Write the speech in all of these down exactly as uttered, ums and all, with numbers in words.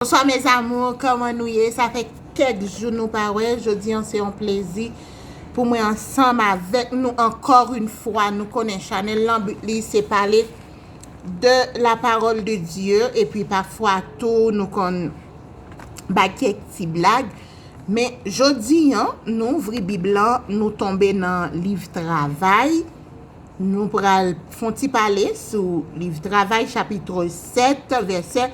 Bonsoir mes amours, kòman nou ye? Sa fè kèk jou nou pa wè. Jodi an se yon plezi pou mwen ansanm avèk nou encore une fois. Nou konnen chanèl lan but li se pale de la parole de Dieu epi pafwa tou nou konn bay kèk ti blag. Men jodi an nou ouvri Bib lan, nou tonbe nan liv Travay. Nou pral fè yon ti pale sou liv Travay chapit sèt vèsè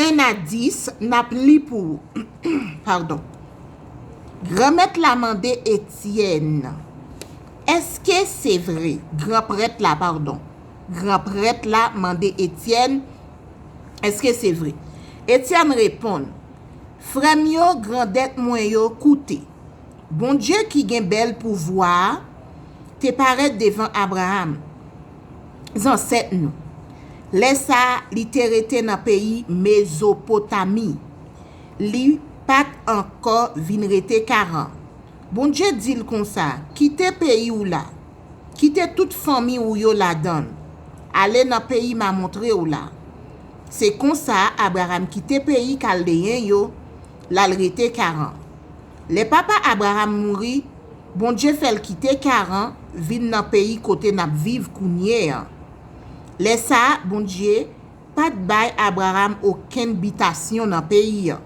en a dis, n ap li pou ou. Padon. Granmèt la mande Etyèn, èske se vre? Gran prèt la, padon. Gran prèt la mande Etyèn, èske se vre? Etyèn reponn, frè m yo, grandèt mwen yo, koute. Bondye ki gen bèl pouvwa a te parèt devan Abraram, zansèt nou. Lè sa a, li te rete nan peyi Mezopotami. Li pa t ankò vin rete Karan. Bondye di l konsa, kite peyi w la, kite tout fanmi w yo ladan l, ale nan peyi m a montre w la. Se konsa Abraram kite peyi Kaldeyen yo, l al rete Karan. Lè papa Abraram mouri, Bondye fè l kite Karan, vin nan peyi kote n ap viv kounye a. Lè sa a, Bondye pa t bay Abraram okenn bitasyon nan peyi a,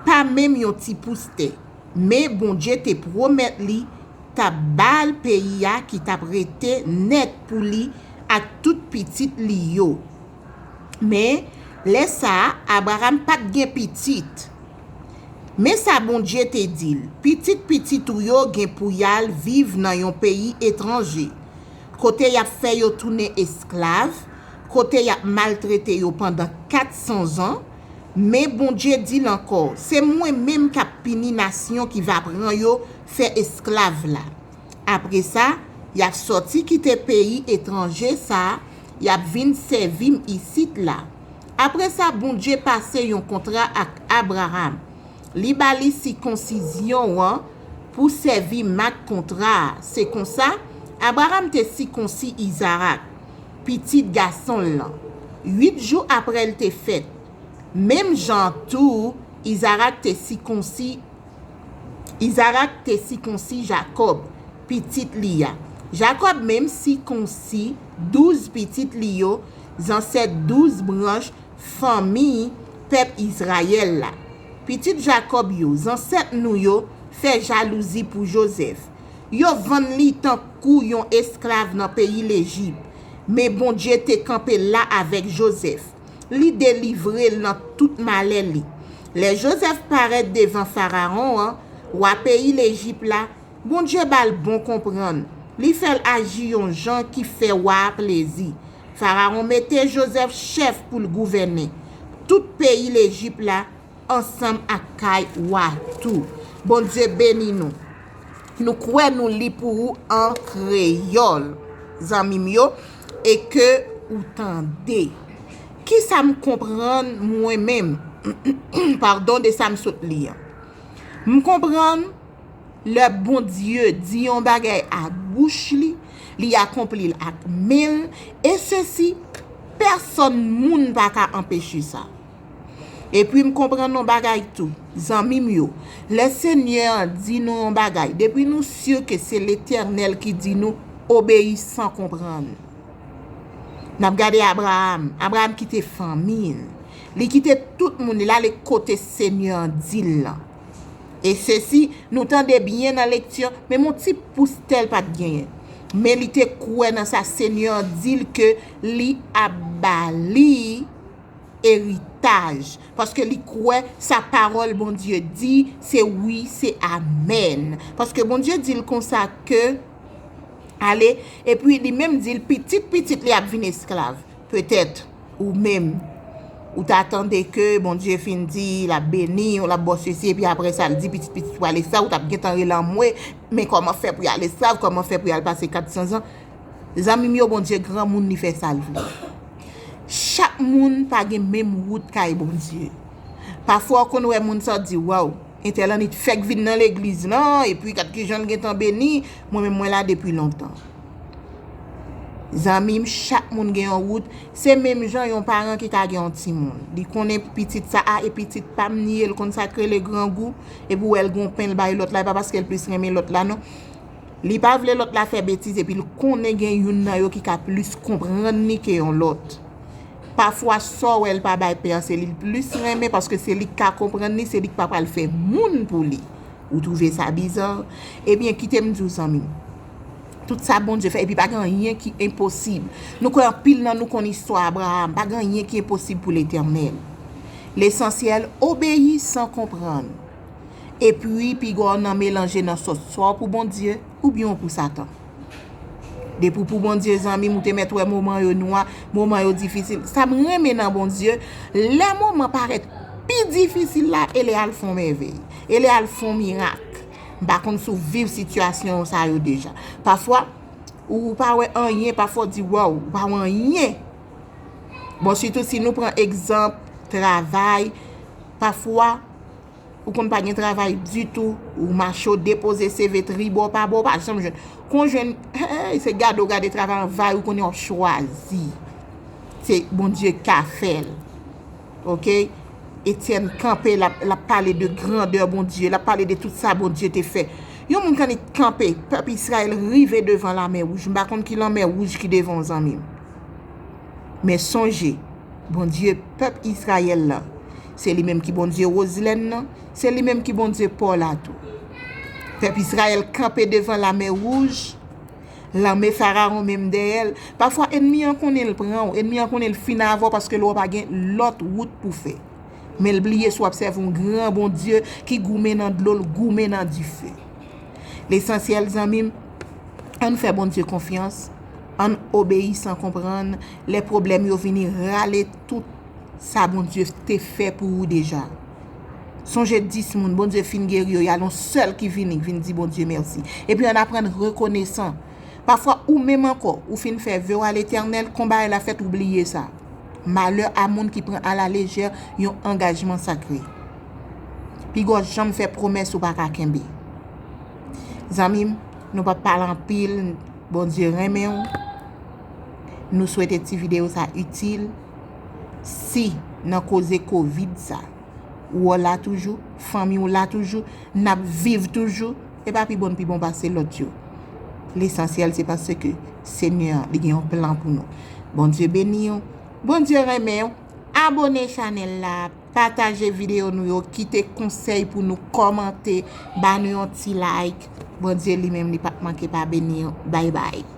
pa menm yon ti pous tè. Men Bondye te pwomèt li t ap ba l peyi a ki t ap rete nèt pou li ak tout pitit li yo. Men, lè sa a, Abraram pa t gen pitit. Men sa Bondye te di l, pitit pitit ou yo gen pou y al viv nan yon peyi etranje, kote y ap fè yo tounen esklav, kote y ap maltrete yo pandan kat san zan. Men Bondye di l ankò, se mwen menm k ap pini nasyon ki va pran yo fè esklav la. Apre sa, y ap sòti kite peyi etranje sa a, y ap vin sèvi m isit la. Apre sa, Bondye pase yon kontra ak Abraram. Li ba li sikonsizyon an pou sèvi mak kontra a. Se konsa, Abraram te sikonsi Izarak, pitit gason l lan, uit jou apre l te fèt. Menm jan an tou, Izarak te sikonsi Izarak te sikonsi Jakòb, pitit li a. Jakòb menm sikonsi douz pitit li yo, zansèt douz branch fanmi pèp Izrayèl la. Pitit Jakòb yo, zansèt nou yo, fè jalouzi pou Jozèf. Yo vann li tankou yon esklav nan peyi Lejip. Men Bondye te kanpe la avèk Jozèf. Li delivre l nan tout malè li. Lè Jozèf parèt devan Farawon an, wa peyi Lejip la, Bondye ba l bon konprann. Li fè l aji yon jan ki fè wa a plezi. Farawon mete Jozèf chèf pou l gouvènen tout peyi Lejip la, ansanm ak kay wa tou. Bondye beni nou. Nou kwè nou li pou ou an kreyòl, zanmi m yo, e ke ou tande. Kisa m konprann mwen menm, padon, de sa m sot li an? M konprann lè Bondye di yon bagay ak bouch li, li akonpli l ak men l, e sesi, pèsòn moun pa ka anpeche sa. Epi m konprann yon bagay tou, zanmi m yo. Lè Senyè an di nou yon bagay, depi nou si ke se Letènèl ki di nou, obeyi san konprann. N ap gade Abraram. Abraram kite fanmi l. Li kite tout moun li, l ale kote Senyè an di l lan. E sesi, nou tande byen nan lekti an, menm yon ti pous tè l pa t genyen. Men li te kwè nan sa Senyè an di l ke li ap ba li eritaj. Paske li kwè sa pawòl Bondye di, se wi, se amèn. Paske Bondye di l konsa ke, ale, epi li menm di l, pitit pitit li ap vin esklav. Petèt, ou menm, ou ta tande ke Bondye fin di, l ap beni w, l ap ba w sesi, epi apre sa, l di pitit pitit ou al esklav, ou t ap gentan rele anmwe, men kòman fè pou y al esklav, kòman fè pou y al pase kat san zan? Zanmi m yo, Bondye granmoun, li fè sa l vle. Chak moun pa gen menm wout kay Bondye. Pafwa w konn wè moun sa w di, waw, entèl annik fèk vin nan legliz lan, epi gad kijan l gentan beni, mwen menm mwen la depi lontan. Zanmi m, chak moun gen yon wout. Se menm jan yon paran ki ka gen yon timoun. Li konnen pitit sa a e pitit pa m, ni l konn sa k rele grangou, epi w wè l gen yon pen l bay lòt la, e pa paske l plis renmen lòt la non. Li pa vle lòt la fè betiz, epi l konnen gen youn nan yo ki ka plis konprann li ke yon lòt. Pafwa, sa w wè l pa bay pen an, se li l plis renmen, paske se li k ka konprann li, se li k pa pral fè moun pou li. Ou twouve sa biza? Ebyen, kite m di w, zanmi m. Tout sa Bondye fè, epi pa gen anyen ki enposib. Nou kwè anpil nan nou konn istwa Abraram, pa gen anyen ki enposib pou Letènèl. Lesansyèl, obeyi san konprann. Epi, piga w nan melanje nan sòs, swa w pou Bondye, oubyen w pou Satan. Depi w pou Bondye, zanmi m, ou te mèt wè moman yo nwa, moman yo difisil. Sa m renmen nan Bondye, lè moman parèt pi difisil la, e lè a l fè yon mèvèy, e lè a l fè yon mirak. M pa konn si w viv sitiyasyon sa yo deja. Pafwa, ou pa wè anyen, pafwa w di, waw, ou pa wè anyen. Bon, sitou si nou pran egzanp travay, pafwa, ou konn pa gen travay ditou, ou mache, w depoze C V tribò pabò, w pa janm jwenn. Kon jwenn, hey, se gade w gade travay an vay, ou konnen w ap chwazi. Se Bondye k ka fè l. Oke? Etyèn kanpe, l ap, l ap pale de grandè Bondye, l ap pale de tout sa Bondye te fè. Yon moun k annik kanpe, pèp Izrayèl rive devan Lamè Wouj. M pa konn ki Lamè Wouj ki devan w, zanmi m. Men sonje, Bondye pèp Izrayèl la, se li menm ki Bondye Roselèn nan, se li menm ki Bondye pa w la tou. Pèp Izrayèl kanpe devan Lamè Wouj, lame Farawon menm dèyè l. Pafwa, ènmi an konnen l pran w, ènmi an konnen l fin avè w paske lè w pa gen lòt wout pou fè. Men l bliye si w ap sèvi yon gran Bondye ki goumen nan dlo, l goumen nan dife. Lesansyèl, zanmi m, ann fè Bondye konfyans, ann obeyi san konprann, lè pwoblèm yo vini, rale tout sa Bondye te fè pou ou deja. Sonje dis moun Bondye fin geri yo, y al yon sèl ki vini, k vin di Bondye mèsi. Epi ann aprann rekonesan. Pafwa, ou menm ankò, ou fin fè ve w a Letènèl, konba la fèt, ou bliye sa. Malè a moun ki pran alalejè yon angajman sakre. Piga w janm fè pwomès ou pa ka kenbe. Zanmi m, nou p ap pale anpil, Bondye renmen w. Nou swete ti videyo sa itil. Si nan koze kovid sa, ou la toujou, fanmi w la toujou, n ap viv toujou, e pa pi bon, pi bon pase lòt yo. Lesansyèl, se paske Senyè a, li gen yon plan pou nou. Bondye beni w. Bondye renmen w. Abone chanèl la, pataje videyo nou yo, kite konsèy pou nou, kòmante, ba nou yon ti like. Bondye li menm, li p ap manke pa beni w. Bye bye.